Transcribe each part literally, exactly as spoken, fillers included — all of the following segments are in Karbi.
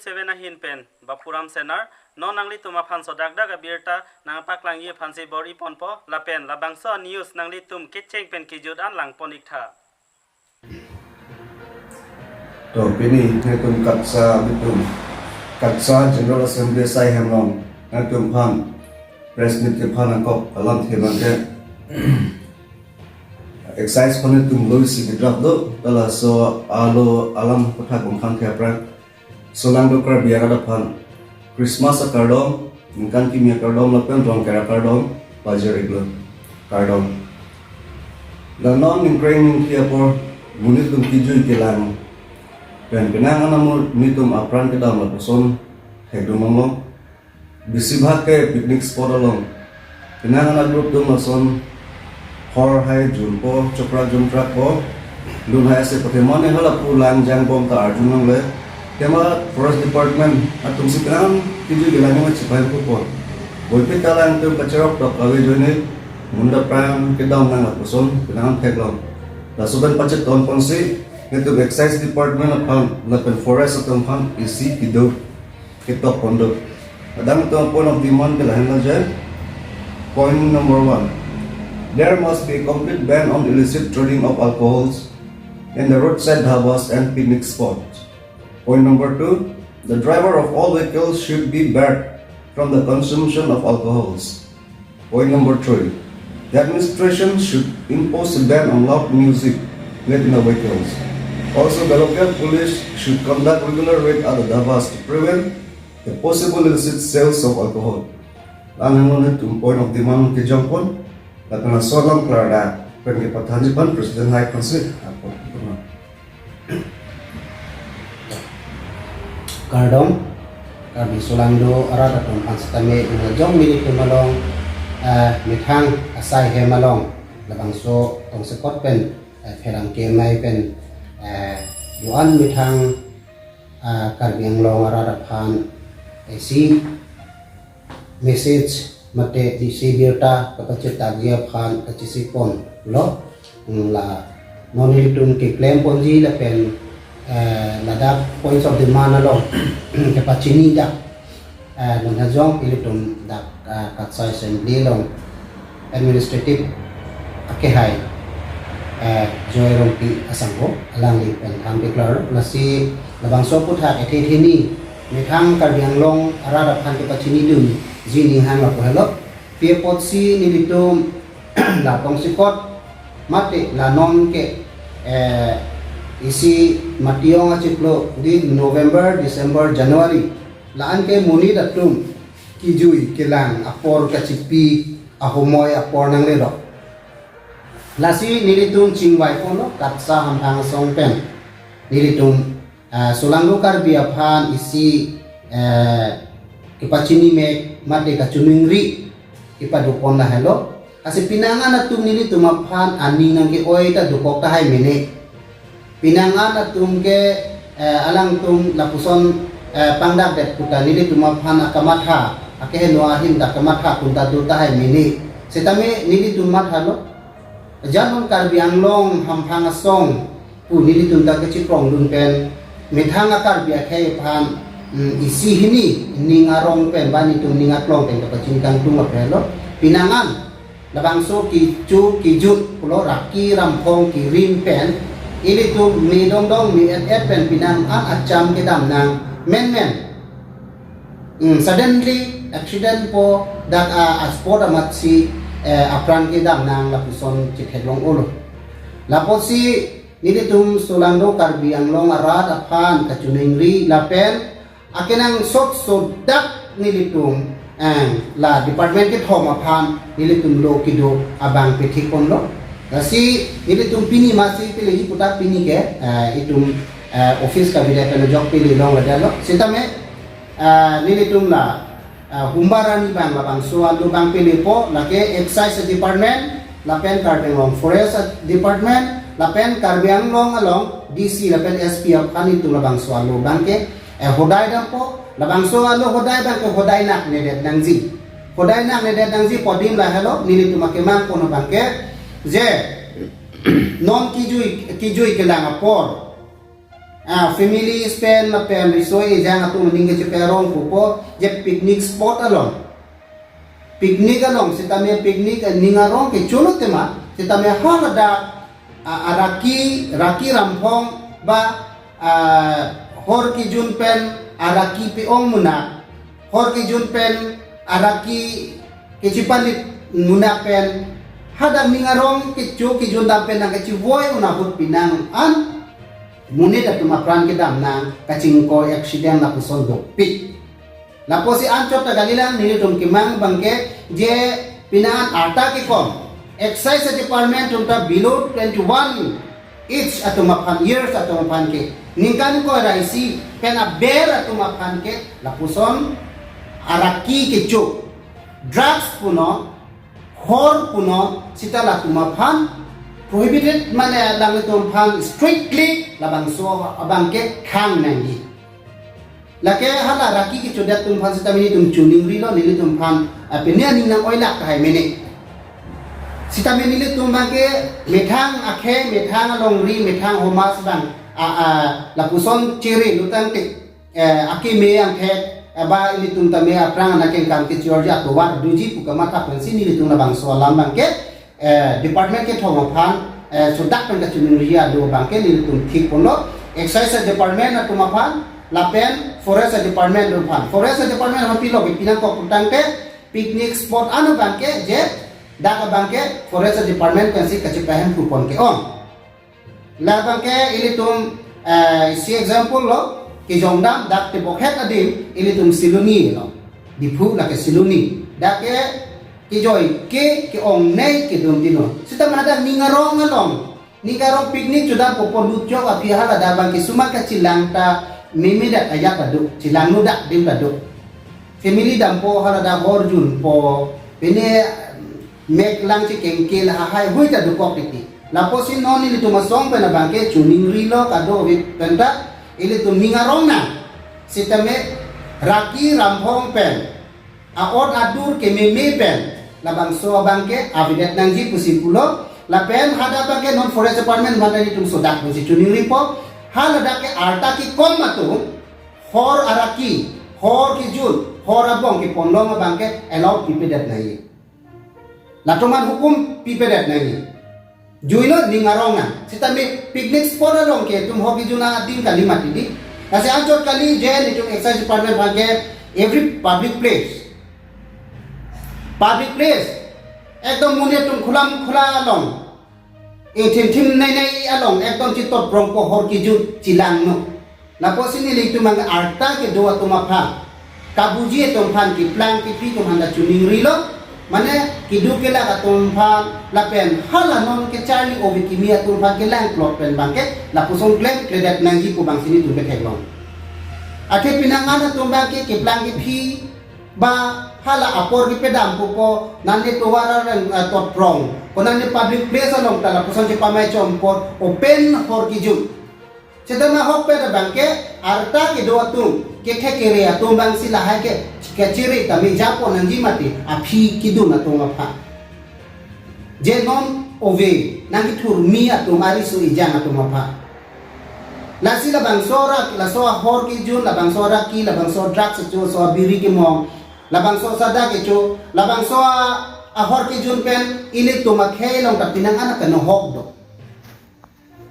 seven ahin pen Bapuram Senar, non nanglitum aphan sodak dak abirta nangpaklangji aphansi bor-iponpo, lapen labangso news nanglitum kecheng pen kejut an langpon-iktha. To pini netum KATSA, netum KATSA General Assembly asai hem along netum aphan press meet kephan angkok alam thema ke excise aphan netum lo isi kedrap do, ta laso alo alam kotha kongkhan ke aphrang Solangdo Karbi arat aphan Christmas akardom, ningkan kimi akardom lapen Rongker akardom pajir-iklo, kardom. La non ningkreng ningki apor monit atum kejui kelang pen penang an amonit atum apran kedam lapuson thekdun longlo. Besibhag ke picnic spot along penang an a-group atum lason hor hai junpo, choprak juntrakpo, lun hai ase pathemane hala pu langjang bom ta arjulongle. Tema Forest Department atumsi penang an kejui kelang ma chipai pupo. Boipi ta alangtum kacherok tok kave ajoine monit apran kedam nang lapuson penang an theklong. Laso pen pachetonponsi netum Excise Department aphan lapen Forest atum aphan isi kedo ketok pon do. Adang atum point of demand ke lahenlo je. Point number one, there must be a complete ban on illicit trading of alcohols in the roadside dhabas and picnic spots. Point number two, the driver of all vehicles should be barred from the consumption of alcohols. Point number three, the administration should impose a ban on loud music played in the vehicles. Also, the local police should conduct regular raid at the dhabas to prevent the possible illicit sales of alcohol. Lang heno netum point of demand kejongpon, lapen laso alam klardak pen kepathanji aphan President hai aphansi apon. Kardom, Karbi Solangdo arat atum aphan sitame ingjong nelitum along, eh, methang asai hem along, labangso tongsekot pen, eh, pherangke amei pen, eh, do-an methang, eh, Karbi Anglong arat aphan, eh, isi message mate isi birta kapachethakji aphan kachesik ponlo. Hmm, la non nelitum keklem ponji lapen, eh, ladak points of demand along kepachini dak, eh, non hajong ilitum dak, eh, KATSA Assembly along administrative akehai, eh, Joy Rongpi asangho alangli pen thanpi klar. Lasi labangso aphuthak ethe theni methang Karbi Anglong arat aphan kepachinidunji aning hang lapu helo. Pi apotsi nelitum la tongsekot mate la non ke, eh, isi mati-ong achiklo di November, December, January la-an ke monit atum kejui kelang apor kachipi ahomoi apor nanglelo. Lasi nelitum chingvai ponlo KATSA hamphang asong pen. Nelitum, ah, Solangdo Karbi aphan isi, eh, kepachini mek mate kachiningri kepado pon lahelo. Lasi penang an atum nelitum aphan aning nangke-oi ta dokok tahai mene. Penang an atum ke, eh, alangtum lapuson, eh, pangdakdet puta nelitum aphan akamatha, akeheno ahin ta kamatha punta do tahai mene. Sitame nelitum mathalo. Jan non Karbi Anglong hamphang asong pu nelitum ta kachiprongdun pen methang a-Karbi akhei aphan, mm, isi hini ning arong pen ba netum ning aklong pen kapachini kangtung aphranglo. Penang an labangso kecho kejut pulo raki ramphong kerim pen ilitum me dongdong me et-et pen penang an acham kedam nang menmen. Hmm, suddenly accident po dak a, a-spot amatsi, eh, apran kedam nang lapuson chetheklong-olo. Lapusi nelitum Solangdo Karbi Anglong arat aphan kachiningri lapen akenangsot sodak nelitum, eh, la department kethom aphan nelitum lo kedo abang pethik ponlo. Lasi nelitum pini masi peleji puta pini ke, eh, itum, eh, office kabide pen ajok pele longledetlo. Sitame, eh, nelitum la, eh, humbarani abang labangso alo abang pelepo, lake Excise Department lapen Karbi Anglong Forest Department lapen Karbi Anglong along D C lapen S P aphan itum labangso alo abang ke, eh, hodai dampo. Labangso alo hodai abang ke hodai naknedet nangji. Hodai naknedet nangji pu adim lahelo, nelitum akemang pon abang ke je non kejui, kejui kelang apor, ah, family spend lapen riso ejang atum aning kecheparong pupo je picnic spot along. Picnic along sitame picnic aning arong kecho lo tema, sitame haladak, ah, araki, raki ramphong ba, ah, hor kejun pen araki pe-ong munak, hor kejun pen araki kechepalit munak pen hadak ning arong kecho kejun dam pen nangkechevoi un ahut pinang an monit atum apran kedam nang kachingkoi accident lapuson dopik. Lapusi anchot ta kalilang nelitum kemang abangke je pinang an arta kekom excise department atum ta below twenty-one age atum aphan, years atum aphan ke, ningkan ingkoi ra isi pen aber atum aphan ke lapuson araki kecho, drugs punon, hor punon, sita latum aphan prohibited, mane alanglitum aphan strictly labangso abangke khang nangji. Lake hala araki kechodet atum aphan sitame nelitum choningrilo, nelitum aphan, ah, pine aning nang-oilak tahai mene. Sitame nelitum abangke methang akhei, methang alongri, methang homas abang, ah, ah, lapuson chere lutangte, eh, akeme angthek, eh, ba ilitum tame aphrang anakeng kam kechi-orji atovar doji pu kamatha pensi nelitum labangso alam abangke, eh, department kethom aphan, eh, sodak pen kachiningri alo abangke nelitum thik ponlo, excise department atum aphan lapen forest department atum aphan. Forest department aphan pilo ke pinangkok putangte picnic spot ano abangke je dak abangke forest department pensi kachepahem pupon ke-ong. Labangke ilitum, eh, isi example lo, kejongdam dak tebokhet adim ilitum Siloni lo, Diphu lake Siloni. Dak ke kejoi ke ke-ongnei kedun tino. Sita mana dak ning arong along, ning arong picnic chodam pupo lutjok aphi haladak abangke suma kachelang ta meme dak ajat ta do, chelangno dak adim ta do. Family dampo haladak hor junpo, pine mek lang chekengkel hahai hui ta dokok titi. Lapusi non nelitum asong pen abangke choningrilo kadokave penta ilitum ning arong nang. Sitame raki ramphong pen, a-ot adur kememe pen labangso abangke avedet nangji pusi pulo. Lapen hadak abangke non forest department aphan ta nelitum sodak pensi choningripo. Haladak ke arta kekom atum hor araki, hor kejun, hor abong keponlong abangke allow pipedet nangji. Latum an hukum pipedet nangji. Juilo ning arong nang. Sitame picnic spot along ke itum hor kejun adim kali mati di. Lasi anchot kali je nelitum excise department abangke every public place. Public place. Ekdom monit atum khulam khula along, ingthim thim nei nei along ekdom chitop rongpo hor kejun chelangno. Lapusi nelitum abang arta kedo atum aphan, kabuji atum aphan, keplang kephi atum aphan ta choningrilo, mane kedo kelak atum aphan lapen hala non kecharli ove kimi atum aphan kelang plot pen abangke lapuson klem kledet nangji pu abangsi nelitum ketheklong. Athe pinangan atum abangke keplang kephi ba hala apor kepedam pupo, nane tovar areng, eh, toprong, ko nane public place along ta lapuson chepamai chompot, open hor kejun. Sitame ahokpet abangke arta kedo atum, kethe kere atum abangsi lahai ke kachere tame japo nangji mati aphi kedun atum aphan. Je non ove nangkethurmi atum, ariso ejang atum aphan. Lasi labangso arak, laso ahor kejun, labangso araki, labangso drugs acho, so abiri kemong, labangso sada kecho, labangso a-, ahor kejun pen ilitum akhei along ta pinangan akanohok do.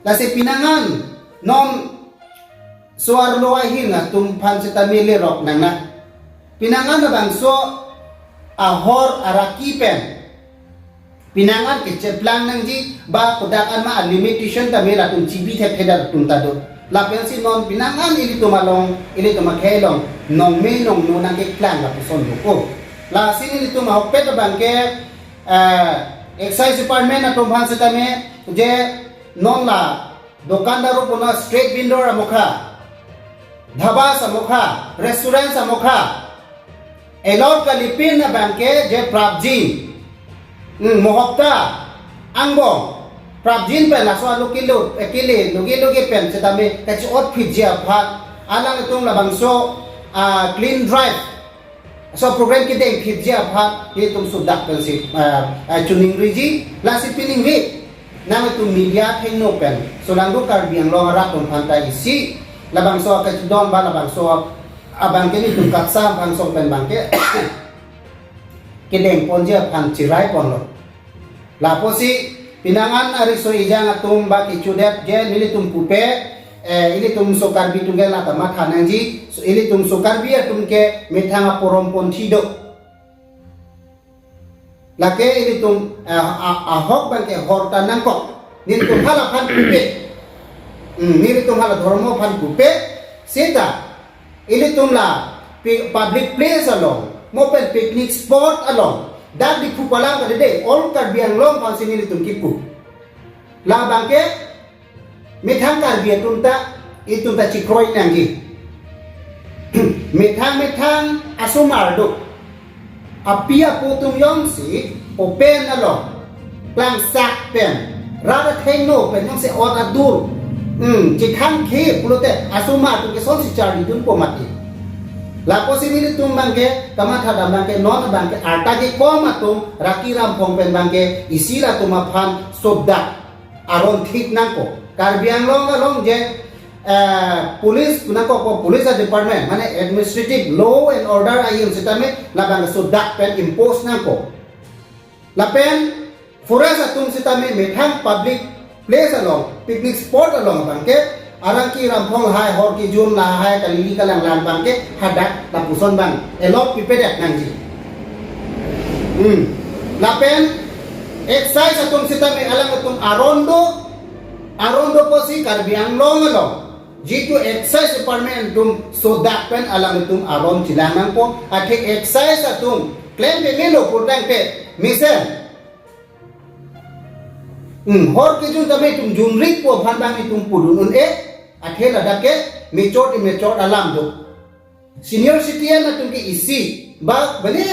Lasi pinangan non so-arlo ahin atum aphan sitame lerok nang na. Pinangan labangso ahor araki pen pinangan kecheplang nangji ba kodak an ma a-limitation tame latum chibi thephedat atum ta do. Lapensi non pinangan ilitum along, ilitum akhei along nongme nongno nangkeklang lapuson dokok. Lasi nelitum ahokpet abangke, eh, excise department atum aphan sitame je non la dokandar punon, street vendor amokha, dhabas amokha, restaurants amokha, allow kalipin abangke je prapjin, hmm, mohopta angbong prapjin pen laso alo kilo, eh, kele loge loge pen sitame kachi-ot phitji aphan alanglitum labangso, ah, clean drive so program kedeng phitji aphan nelitum sodak pensi, ah, ah, choningriji. Lasi piningve nangtum media athengno pen, solangdo Karbi Anglong arat atum aphan ta isi Labangso kachidon ba labangso abang ke nelitum KATSA angsong pen abang ke kedeng ponji aphan chirai ponlo. Lapusi pinangan ariso ejang atum ba kechodet je nelitum pupe, eh, ilitum so Karbi atum ke la kamatha nangji, so ilitum so Karbi atum ke methang aporom ponthi do. Lake ilitum, eh, a-, ahok abang ke hor ta nangkok. Nelitum hala aphan pupe. Hmm, nelitum hala dhormo aphan pupe. Seta ilitum la pi-, public place along, mo pen picnic spot along, dak Diphu palam kadede, all Karbi Anglong aphansi nelitum kipu. Labang ke methang Karbi atum ta, itum ta chikroi nangji. Methang methang asomar do. Api apo atum jongsi open along, klangsak pen, rat athengno pen jongsi ot adur, hmm, chikhang khe pulote asomar atum ke sonsi charlidunpo mati. Lapusi nelitum abang ke, kamatha dam abang ke, non abang ke, arta kekom atum, Raki Ramphong pen abang ke, isi latum aphan sodak aron thik nangkok. Karbi Anglong along je, eh, police nangkok, police department, mane administrative law and order ayin sitame labang sodak pen impose nangkok. Lapen forest atum sitame methang public place along, picnic spot along abang ke, Raki Ramphong lahai hor kejun lahai kalili kalanglang abang ke hadak lapuson abang allowed pipedet nangji. Hmm. Lapen excise atum sitame alangtum aron do, aron do pusi Karbi Anglong along jitu excise department atum sodak pen alangtum aron chelang nangpo, athe excise atum klem pemelo pulotangte mesen. Hmm, hor kejun tame itum junrikpo aphan abang itum pudun un-e, athe ladak ke mechot mechot alam do. Senior citizen atum ke isi, ba bani,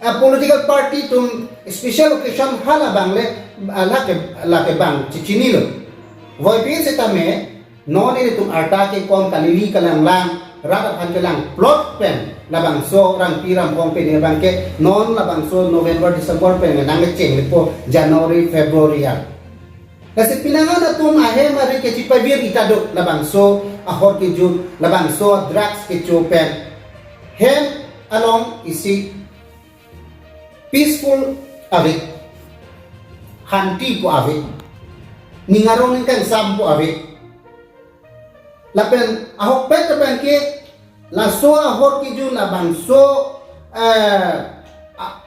ah, political party atum special occasion hala abang le, ah, lake, lake abang chechinilo. Voipi sitame, non nelitum arta kekom kalili kalanglang, rat aphan kelangplot pen, labangso Raki Ramphong pen abang ke, non labangso November, December pen nangchenglipo, January, February ya. Lasi pinangan atum ahem ari kechipavir ita do, labangso ahor kejun, labangso drugs kecho pen. Hem along isi peaceful ave. Shantipo ave. Ning arong ning kangsampo ave. Lapen ahokpet abang ke laso ahor kejun labangso, eh, a-,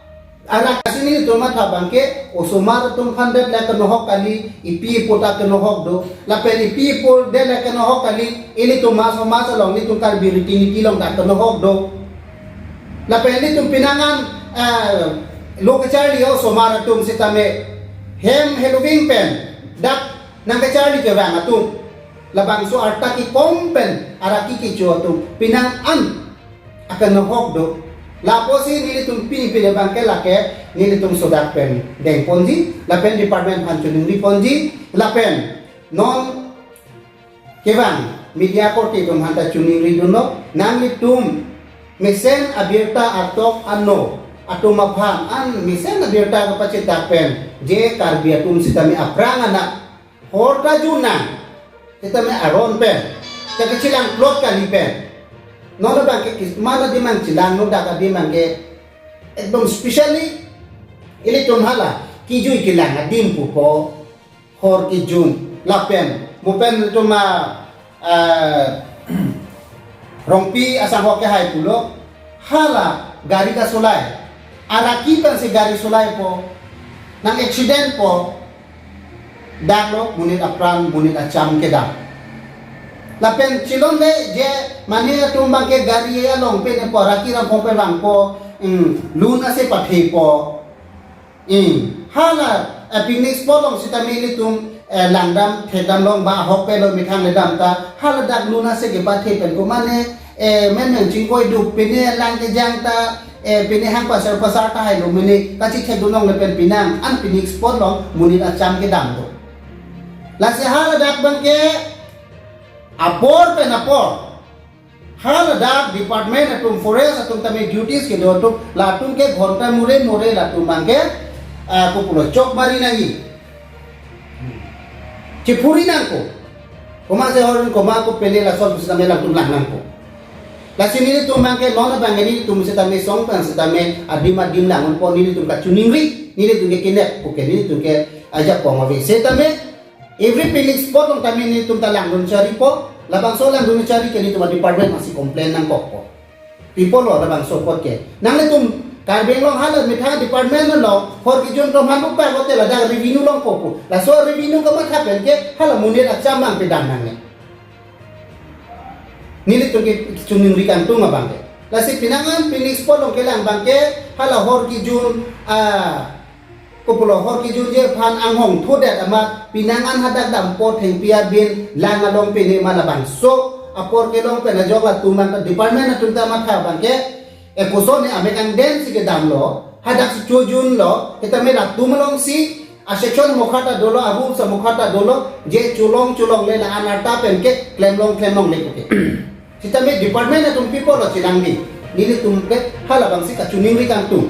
arak asi nelitum matha abang ke osomar atum aphan det le kenohok kali, epi epo ta kenohok do. Lapen epi epo det le kenohok kali, ilitum mas mas along, ilitum Karbi riti niti along ta kenohok do. Lapen ilitum pinangan, eh, lo kacharli osomar atum sitame hem heloving pen dak nangkacharli kevang atum. Labangso arta kekom pen araki kecho atum pinangan akenohok do. Lapusi nelitum pini pini abang ke lake nelitum sodak pen dengponji, lapen department aphan choningri ponji, lapen non kevang media korte atum aphanta choningri dunlo, nanglitum mesen abirta atok ano atum aphan an mesen abirta kapachetak pen je Karbi atum sitame aphrang anak hor ta jun nang, sitame aron pen, ta kechilangplot kali pen. Non abang ke kis-, mana adim nangchelangno, dak adim abang ke ekdom specially ilitum hala kejui kelang adim pupo, hor kejun lapen mo pen itum a, ah, Rongpi asanghok kehai pulo, hala gari kasolai, araki pensi gari solaipo, nang accidentpo, daklo monit apran, monit acham kedam. Lapen chilonle je mane atum abang ke gari along pen epo, Raki Ramphong pen vangpo, hmm, lun ase pathepo. Hmm, hala, eh, picnic spot along sitame ilitum, eh, langdam thekdam long ba ahok pelo methang ledam ta, hala dak lun ase kepathe pen ko mane, eh, men men chingkoi duk, pine lang kejang ta, eh, pine hang pasar pasar tahai lo mene, kachithekdun longle pen pinang, an picnic spot along monit acham kedam do. Lasi hala dak abang ke apor pen apor, hala dak department atum, forest atum tame duties kedo atum, latum ke ghonta mure mure latum abang ke, ah, kopulo chok mari nangji. Chephuri nangkok. Komat si hor, komat kopine lason pusitame alangtum lang nangpo. Lasi nelitum abangke non abangke nelitum sitame song abang sitame adim adim lang unpo, nelitum kachiningri, nelitum ke kinep puke nelitum ke ajakong ave. Sitame every picnic spot along tame nelitum ta langdun charipo, labangso langdun chari ke nelitum department masi complain nangkokpo. People lo labangso apot ke. Nanglitum Karbi Anglong hala methang department lo hor kejun atum han bupa hotel ada revenue longpo pu. Laso revenue kamatha pen ke hala monit achamang pedam nangne. Nelitum ke chiningri kangtung abangke. Lasi pinangan picnic spot along kelang abangke hala hor kejun, ah, kopulo hor kejunji aphan anghong thodet amat pinangan hadak dampo thengpi abin lang along pine ma labangso apor kelong pen ajok latum abang department atum ta matha abangke, e koson ne amek angden si kedamlo, hadak si chojunlo, sitame latum alongsi a section mokha ta dolo, a rules mokha ta dolo, je cholong cholongle la-an arta pen ke klemlong klemlongle puke. Sitame department atum people lo chelangding. Nelitum ke halabangsi kachiningri kangtung.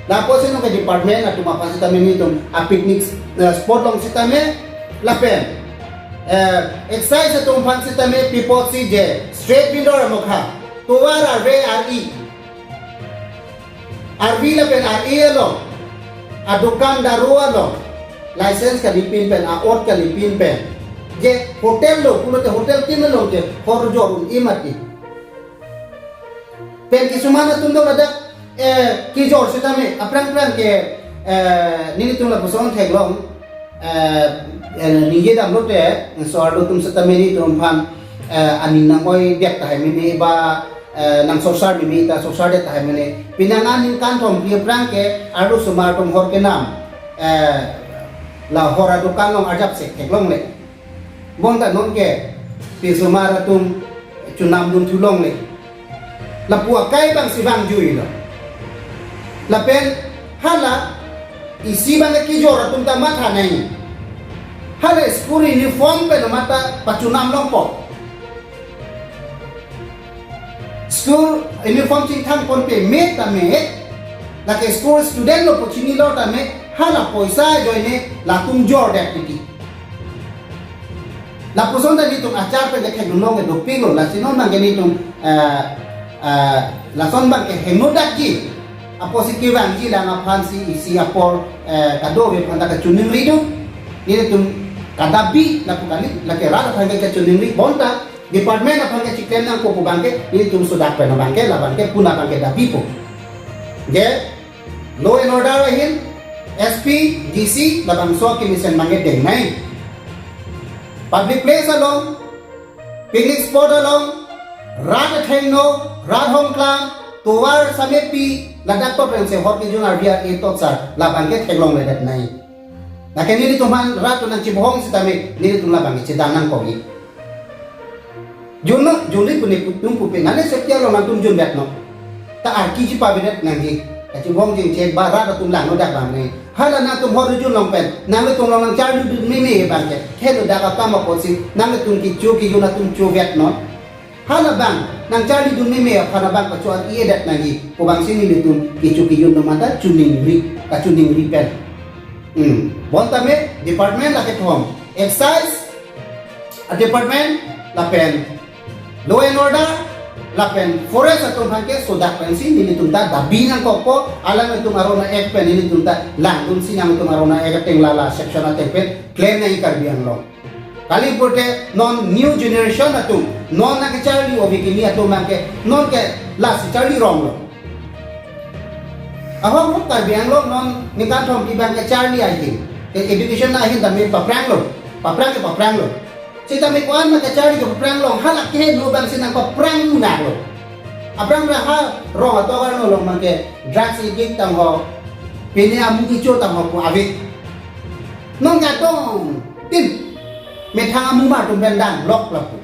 Lapusi non ke department atum aphan sitame nelitum a picnic, eh, spot along sitame lapen, eh, excise atum aphan sitame people si je street vendor mokha, tovar arve ari, arve lapen ari along, adukan daru along, license kalipin pen, a-ot kalipin pen, je hotel lo pulote hotel tin along ke hor jor un-e mati. Pen kisuman atum do ladak, eh, kejor sitame aphrang phrang ke, eh, nelitum lapuson theklong, eh, eh, ningje damlote, so arlo atum sitame nelitum aphan, eh, aning nang-oidet tahai meme ba, eh, nangsorsar meme ta sorsardet tahai mene. Pinangan ningkan thomkep aphrang ke arlosomar atum hor kenam, eh, la hor adukan along arjap sek theklongle. Bonta non ke pinsomar atum chonamdun thulongle. Lapu akai abangsi vangjuilo. Lapen hala isi abang kejor atum ta matha nangji. Hala school uniform pen mata pachonam longpo. School uniform chingthang ponpe me tame, lake school student lo pu chinilo tame, hala poisa ajoine latum jordet titi. Lapuson ta nelitum achar pen theklong ke dopiklo, lasi non abangke nelitum, eh, eh, lason abangke hingno dakji. Apotsi kevangji lang aphansi isi apor, eh, kadokave aphan ta kachiningri do. Nelitum kadabi lapu kali, lake rat aphan ke kachiningri bonta department aphan ke chiklem nangkok pu abangke, nelitum sodak pen abangke, labangke puna abangke dabipo. Je, law and order ahin, S P, D C, labangso kemesen abangke dengnei. Public place along, picnic spot along, rat athengno, rat hongklang, tovar samepi, ladak to pensi hor kejun arve ari totsar, labangke theklongledet nangji. Lake nelitum aphan rat atum nangchibohong sitame, nelitum labangke chedang nangkokji. Junno, junri pune putum pupe, nane setia lo nangtum junbetno. Ta arki chipavedet nangji. Kachibohong jengchek ba rat atum langno dak abang ne. Hala nangtum hor kejun along pen, nanglitum along nangcharlidun meme abangke. Kheno dak akam apotsi, nanglitum kecho kejun atum chovetno. Halabang, nangcharlidun meme aphan abang pacho-an-edet nangji. Pu abangsi nelitum kecho kejun atum anta chiningri, kachiningri pen. Hmm. Bonta me department lake thom. Excise a department lapen law and order lapen forest atum aphan ke sodak pensi nelitum ta dabi nangkokpo, alanglitum arona ek pen nelitum ta langdunsi nangtum arona ek ateng lala section ateng pen klem nangji Karbi Anglong. Kali pute non new generation atum, non nangkecharli ove kimi atum abangke, non ke lasi charli ronglo. Ahok ahok Karbi Anglong non ningkan thomkep abangke charli ahin. Ke education ahin tame papranglo. Paprang ke papranglo. Sitame ko-an nangkecharli ke papranglo, hala kehingno abangsi nangpaprang munak lo. Aphrang phrang ha rong atovar along abangke drugs addict tang ho, pine amu kecho tang ho pu ave. Non kadokave tin methang amumar atum pen danglok lapu.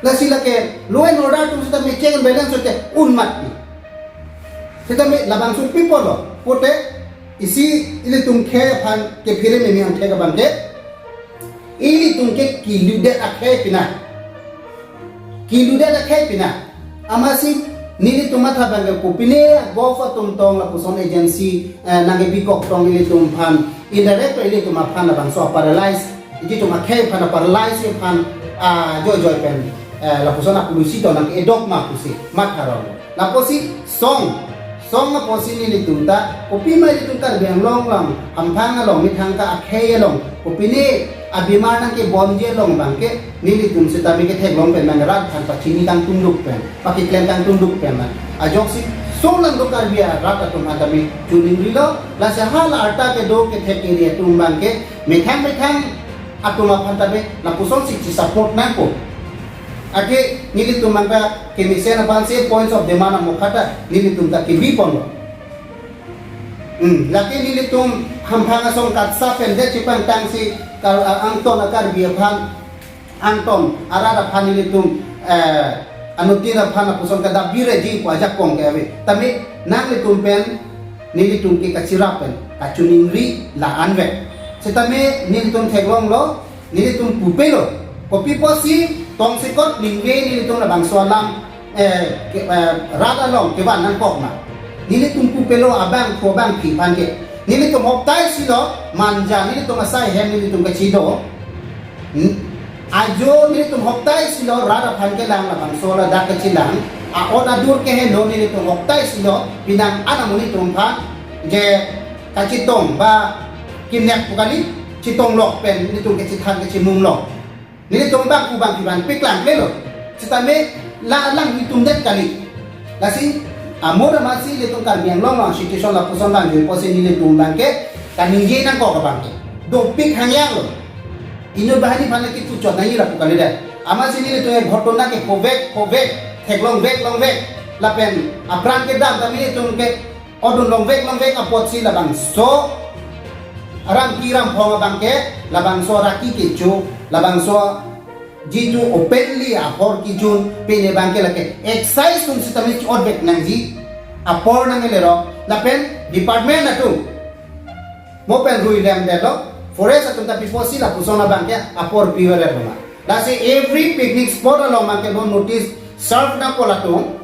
Lasi lake law and order atum sitame check and balance te un mati. Sitame labangso people lo, pute isi ilitum akhei aphan kephere meme angthek abangke, ilitum ke keludet akhei pina. Keludet akhei pina. Amatsi nelitum matha abangke kopine govt atum tong lapuson agency, eh, nangkebikok tong ilitum aphan, indirect ilitum aphan labangso paralyze Iji tum akhei aphan, paralyze aphan, ah, joijoi pen, eh, lapuson apulusi to nang edok ma pusi matha rong. Lapusi song, song apotsi nelitum ta, kopi ma nelitum Karbi Anglong along, hamphang along, methang ta akhei along, kopine abimar nangkebonji along abangke, nelitum sitame ketheklong pen nang rat aphan pachini tangtungduk pen, pakiklem tangtungduk pen nang. Ajoksi song lang do Karbi arat atum aphan tame chuningrilo, lasi hala arta kedo kethek area atum abangke, methang methang atum aphan tame lapusonsi chi support nangpo. Athe nelitum abangke kemesen aphansi points of demand amokha ta nelitum ta kebi ponlo. Hmm, lake nelitum hamphang asong katsa pen det chepangtangsi kal-, a-, angton a-Karbi aphan, angton arat aphan nelitum, eh, anuttin aphan lapuson kadap bireji pu ajakong ke ave. Tame nanglitum pen nelitum ke kachirap pen kachiningri la-an vek. Sitame nelitum theklonglo, nelitum pupelo. Kopi apotsi tongsekot ningve nelitum labangso alam, eh, ke, eh, rat along kevan nangkok ma. Nelitum pupelo abang ko abang pi aphan ke. Nelitum hoktai silo manja nelitum asai hem nelitum kachido. Hmm? Ajo nelitum hoktai silo rat aphan kelang labangso ladak kachilang. A-ot adur keheno nelitum hoktai silo pinang ana monit atum aphan je kachetong ba kimnek pu kali, chetong lok pen nelitum kachethan kachemung lok. Nelitum bang ku bang kiban piklang klelo. Sitame la lang nelitum det kali. Lasi amor amatsi nelitum Karbi Anglong along situation lapuson bang jui apotsi nelitum abangke kaningje nangkok abangke dopik hangyang lo. Inut banghini aphan kipu chot nangji lapu kalidet. Amatsi nelitum e ghotona ke povek povek, theklong vek long vek, lapen apran kedam tame nelitum ke odun longvek longvek apotsi labangso aram kiram phong abangke, labangso araki kecho, labangso jitu openly ahor kejun pine abangke lake excise atum sitame chi-otvek nangji apor nangkelerok, lapen department atum mo pen rui lem detlo, forest atum ta pi apotsi lapuson abangke apor piver loma. Lasi every picnic spot along abangke non notice serve nangpo latum.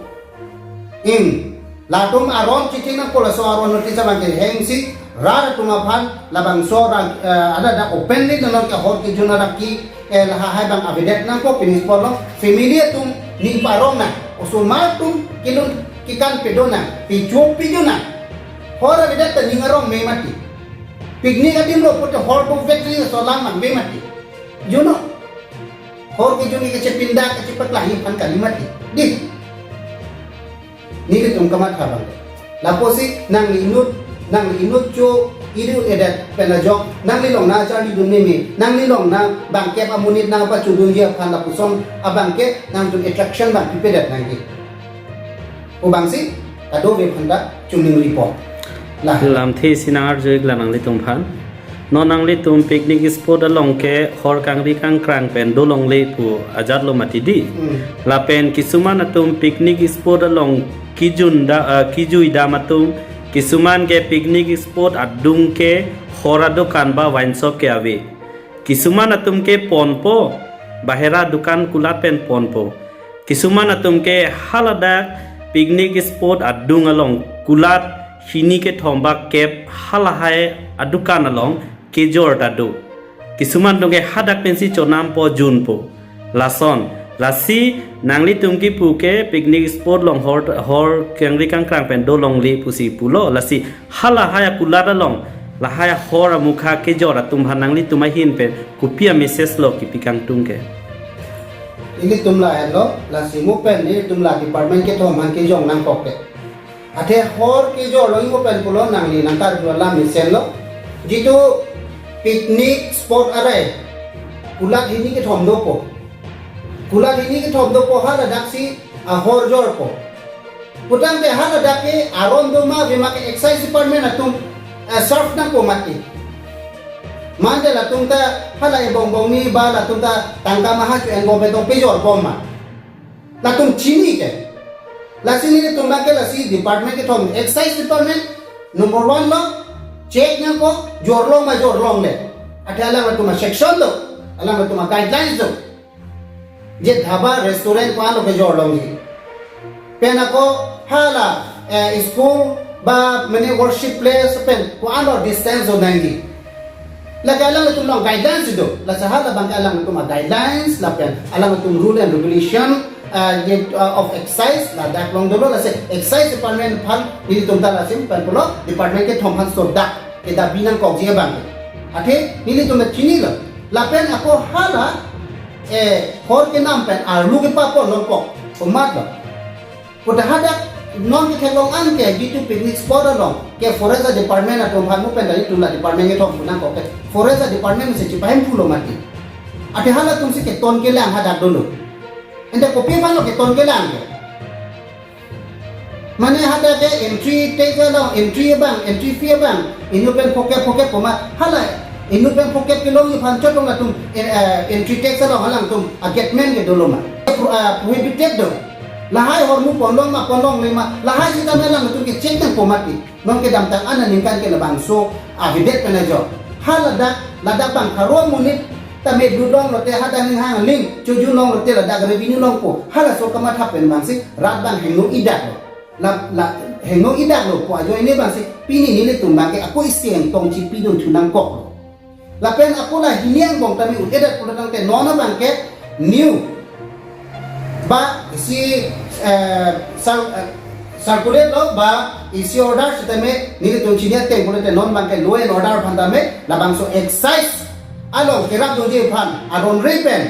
Ing, latum aron chitin nangpo laso aron notice abangke hengsi rat atum aphan labangso rat, eh, ada ada openly nonke hor kejun araki, eh, lahai abang avedet nangpo picnic spot along family atum ning parong nang, osomar atum kelun kekan pedo nang, pichok pijo nang. Hor avedet ta ning arong me mati. Picnic adim lo pute hor dovek neli laso alam nang me mati. Juno. Hor kejun ke kachepinda kachepaklangji aphan kali mati. Dei. Nelitum kamatha abang. Lapusi nangli inut, nangli inut cho iri un-edet pen ajok, nangli along nangcharlidun meme, nangli along nangpangkep amonit nangpachudunji aphan lapuson abangke nangtum attraction abang pipedet nangji pu abangsi kadokave aphan ta chuningripo. La. Lamthe si nang-arju-ik la nanglitum aphan. Non nanglitum picnic spot along ke hor kangri kangkrang pen dolongle pu ajatlo mati dei. Hmm. Lapen kisuman atum picnic spot along kejun da, ah, kejui dam atum, kisuman ke picnic spot adung ke hor adukan ba wine shop ke ave. Kisuman atum ke ponpo, bahera dukan kulat pen ponpo. Kisuman atum ke haladak picnic spot adung along kulat hini kethom ba kep halahai adukan along kejor ta do. Kisuman atum ke hadak pensi chonampo junpo. Lason, lasi nanglitum kipu ke picnic spot along hor, hor kangri kangkrang pen dolongle pusi pulo. Lasi halahai akulat along, lahai ahor amukha kejor atum aphan nanglitum ahin pen kopi a-message lo kipi kangtung ke? Ilitum la-anlo, lasi mo pen ilitum la department kethom aphan kejong nangkok ke. Athe hor kejor lo, mo pen pulo nangli nangkarju alam mesenlo. Jitu picnic spot arai kulat hini kethom dopo. Kulat hini kethom dopo haladaksi ahor jorpo. Putangte haladak ke aron doma ave ma ke excise department atum, eh, serve nangpo mati. Mande latum ta hala ebong bongni ba latum ta tangka maha chu enbom beton pejor bom ma. Latum chini ke. Lasi nelitum abangke lasi department kethom, excise department number one lo, check nangpo, jorlong ma jorlongle. Athe alangtum a-section do, alangtum a-guidelines do. Je dhaba, restaurant ko-an lo kejor longji. Pen ako hala, eh, school ba mane worship place pen ko-an lo distance do nangji. Lake alangtum along guidelines do. Lasi hala abangke alangtum a-guidelines lapen alangtum rule and regulation, ah, ye, ah, of excise ladak along dolo, lasi excise department aphan nelitum ta lasi pen pulo department kethom aphan sodak kedabi nangkokji abang. Athe nelitum ta chinilo. Lapen ako hala, eh, hor kenam pen arlu kepapon longkok komatlo. Pute hadak non ketheklong an ke jitu picnic spot along ke forest department atum aphan mu pen dari tula department kethom pu nangkok ke forest department si chipahemphulo mati. Athe halatum si keton kelang hadak dolo. Ente kopi aphanlo keton kelang ke? Mane hadak ke entry tax along, entry abang, entry fee abang inut pen phokep phokep komat, hala inut pen phokep kelongji aphan chotong atum, eh, eh, entry tax along alangtum a-gateman ke dolo ma? Pro-, ah, prohibited do. Lahai ahormu ponlong ma ponlongle ma, lahai sitame alangtum ke check nangpo mati. Non kedamtang an aningkan ke labangso avedet pen ajok. Hala ladak, ladak bang pharo monit tame dudong lote hadak ninghang aling chojun longlote ladak revenue longpo. Halaso kamatha pen abangsi rat abang hingno idaklo. La, la, hingno idaklo pu ajoine abangsi pini nelitum abangke ako isi ingtong chipidun thu nangkoklo. Lapen ako la hini angbong tame un-edet pulo tangte non abangke new ba isi, eh, cir-, eh, circulate lo ba isi order sitame nelitum chini ateng pulote non abangke law and order aphan tame labangso excise along kerapdunji aphan aron re pen,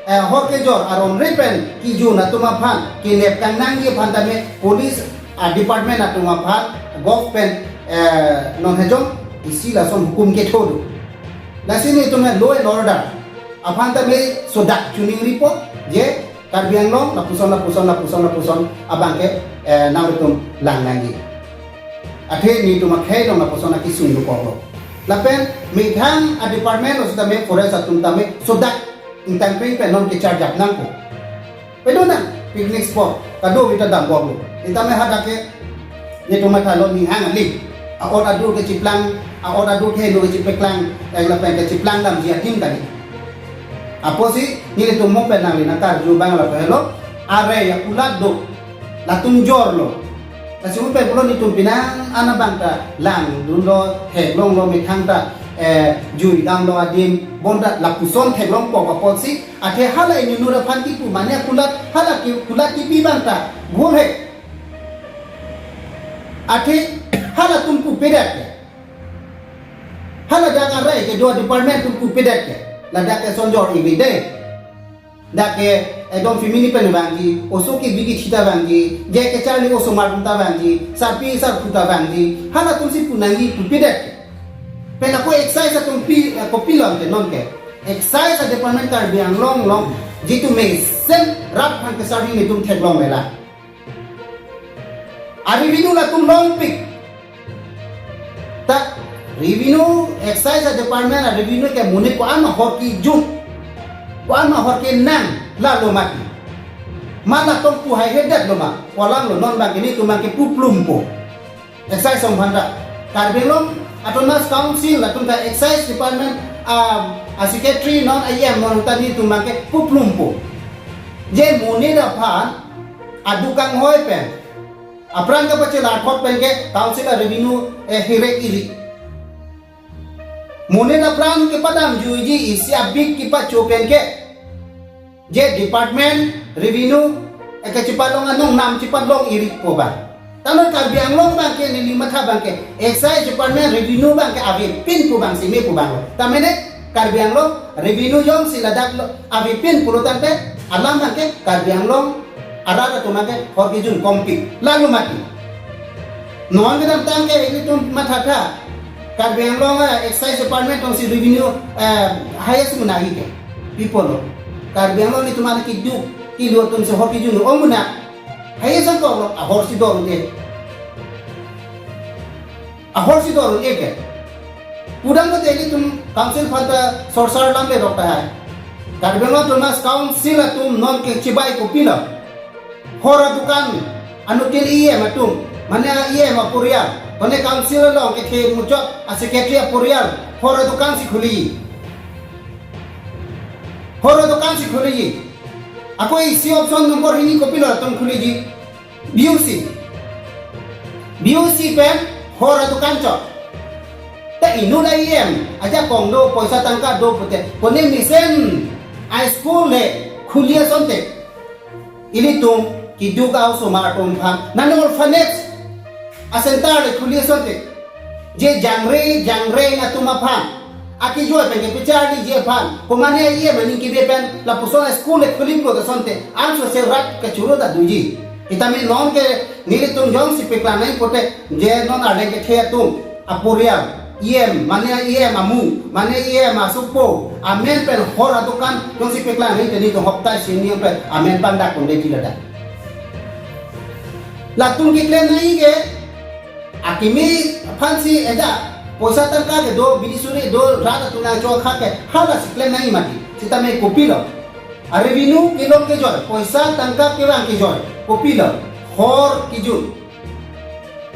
eh, hor kejor aron re pen kejun atum aphan kenep kangnangji aphan tame police, ah, department atum aphan govt pen, eh, non hejong isi lason hukum ketho do. Lasi nelitum law and order aphan tame sodak choningripo je Karbi Anglong lapuson lapuson lapuson lapuson abangke, eh, nangtum lang nangji. Athe nelitum akhei along lapuson akesung dokoklo. Lapen methang a-department lo sitame forest atum tame sodak ingtangpring pen non kecharjap nangpo. Pedonang picnic spot kadokave ta dambomlo. Sitame hadak ke nelitum mathalo ninghang aling a-ot adur kechiplang, a-ot adur keheno kechipeklang, eh, lapen kechiplang damji adim kali. Apotsi nelitum mo pen nangli nangkarju abang lapu helo, are ya kulat do, latum jorlo. Lasi mo pen pulo nelitum penang an abang ta langdunlo, theklonglo methang ta, eh, jui damlo adim, bonta lapuson theklongpo apotsi, athe hala inut aphan kipu mane kulat, hala ke kulat kipi abang ta gol he. Athe halatum pupedet ke. Hala dak arai kedo department atum pupedet ke. Ladak ke sonjor ivide. Dak ke ekdom family pen vangji, oso kebi kethita vangji, je kecharli osomar atum ta vangji, sarpi sarpo ta vangji, halatum si pu nangji pupedet ke. Pen ako excise atum pi, eh, kopilo ante non ke. Excise a-department Karbi Anglong along jitu mesen rat aphan kesarli nelitum theklonglelang. A-revenue latum longpik. Ta revenue, excise a-department a-revenue ke monit ko-an ma hor kejun, ko-an ma hor kenang lalo mati. Ma latum pu haihedetlo ma, ko-an lo non abangke nelitum abangke puplumpo. Excise asong aphan ta. Karbi Anglong Autonomous Council latum ta excise department, ah, a-secretary non a-E M non ta nelitum abangke puplumpo. Je monit aphan adukan hoi pen apran kapachelangthot pen ke council a-revenue, eh, hirek iri. Monit apran kepadamjuiji isi abik kepacho pen ke je department revenue, eh, kachepalong anong nam chepalong iripo abang. Tame Karbi Anglong abangke neli matha abangke excise department revenue abangke avepin pu abang seme pu abang. Tame ne Karbi Anglong revenue jongsi ladak lo avepin pulo tangte alam abangke Karbi Anglong arat atum abangke hor kejun kompik lalo mati. Non kedamtang ke nelitum mathatha Karbi Anglong, eh, excise department alongsi revenue, eh, highest muna ke. Pi pulo? Karbi Anglong nelitum an keduk kilo atum si hor kejun o muna. Highest angkoklo, ahorsi do un-e. Ahorsi do un-e ke. Pudam ko te nelitum council aphan ta sorsar lam le rok tahai. Karbi Anglong Autonomous Council atum non kechibai kopilo? Hor adukan, anuttin E M atum, mane E M aporial, mane council along kethe muchot a-secretary aporial, hor adukan si khuli. Hor adukan si khuli. Ako isi option number hini kopilo atum khuliji? B O C. B O C pen hor adukan chot. Te Inut a-E M ajakong do, poisa tangka do pute, kone mesen a-school le khuli asonte, ilitum keduk a-osomar atum aphan, non orphanage a-center le khuli asonte, je jangre jangre atum aphan akejoi pen kepacharliji aphan, komane a-E M aning kebe pen lapuson a-school le khuli plot asonte, ansose rat kachuru ta doji. Sitame non ke nelitum jongsi paklang nangji pute, je non arleng kethe atum aporial, E M, mane E M amu, mane E M asopo, amen pen hor adokan jongsi paklang nangji te, nelitum hopta sini pen amen pangdak pon de jilada. Latum keklem nangji ke, akimi aphansi eja, poisa tangka kedo, bidi suri do, rat atum nangchokha ke, halasi klem nangji mati. Sitame kopilo? A-revenue kelong kejoi, poisa tangka kevang kejoi, kopilo? Hor kejun.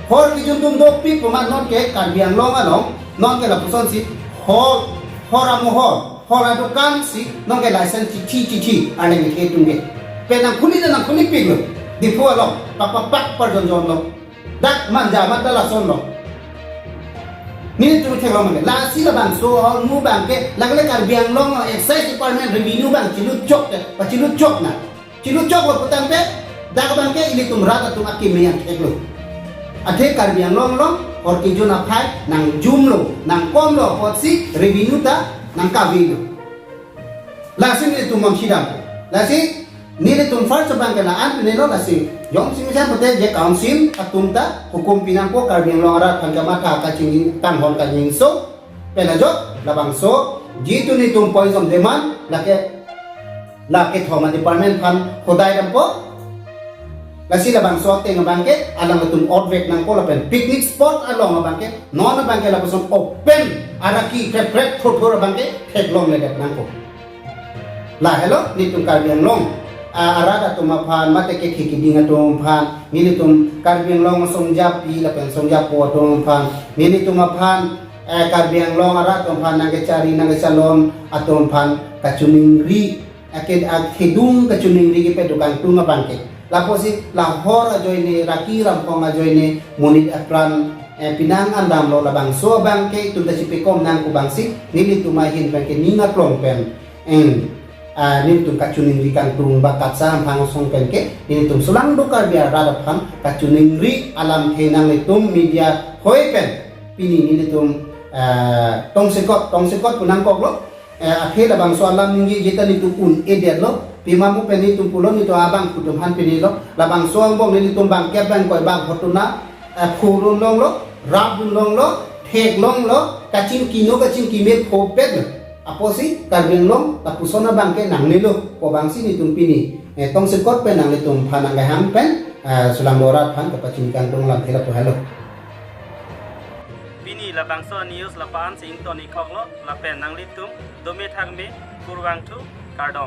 Hor kejun atum dopik, komat non ke Karbi Anglong along, non ke lapusonsi, hor, hor amohor, hor adokansi non ke license chithi chithi arleng kethe atum ke. Pen nangkhuli ta nangkhulipiklo, Diphu along, pak pak pak parjon jonlo. Dak manja mata lasonlo. Nelitum theklong mane, lasi labangso ahormu abang ke, lake le Karbi Anglong Excise Department, revenue abang chilutchok te, pachilutchok na. Chilutchoklo putangte, dak abang ke ilitum rat atum akimi angtheklo. Athe Karbi Anglong along hor kejun aphai nangjumlo, nangkomlo apotsi revenue ta nangkavelo. Lasi nelitum mon sidam. Lasi nelitum first abang ke la-an pinelo, lasi jongsi mesen pute je council atum ta hukum pinangpo, Karbi Anglong arat aphan kamatha kachingthang hon kangjinso, pen ajok labangso jitu nelitum poison demand, lake lake thoma department aphan hodai dampo. Lasi labangso ateng abang ke alangtum otvek nangpo lapen picnic spot along abang ke, non abang ke lapuson open araki krep krep thurthur abang ke theklongledet nangpo. Lahelo nelitum Karbi Anglong, ah, arat atum aphan, mate kethe kiding atum aphan, nelitum Karbi Anglong asongjapi lapen asongjapo atum aphan, nelitum aphan, eh, Karbi Anglong arat atum aphan nangkechari nangkechalon atum aphan kachiningri, ake akhedung kachiningri kepaduk kangtung abang ke. Lapusi lahor ajoine, raki ramphong ajoine, monit apran, eh, pinang andamlo, labangso abang ke itum ta chipekom nangkok abangsi, nelitum ahin abang ke ning aklong pen, eh, ah, nelitum kachiningri kangtung ba katsa amphang asong pen ke, nelitum solangdo Karbi arat aphan kachiningri alamthe nanglitum media hoi pen, pini nelitum, ah, tongsekot, tongsekot pu nangkoklo, eh, athe labangso alam ningje jeta nelitum un-edetlo, pima mu pen nelitum pulo, nelitum abangphu atum aphan pinilo, labangso angbong nelitum bangkep bangkoi bang hotuna, eh, phurun longlo, rapdun longlo, theklonglo, kachingkino kachingkime phopetlo. Apotsi Karbi Anglong lapuson abang ke nangnelo pu abangsi nelitum pini, eh, tongsekot pen nanglitum aphan nangkehang pen, eh, solangdo arat aphan kapachini kangtung alamthe lapu helo. Pini labangso news la-an si ington-ik koklo, lapen nanglitum dome thakme, kurvangthu, kardom.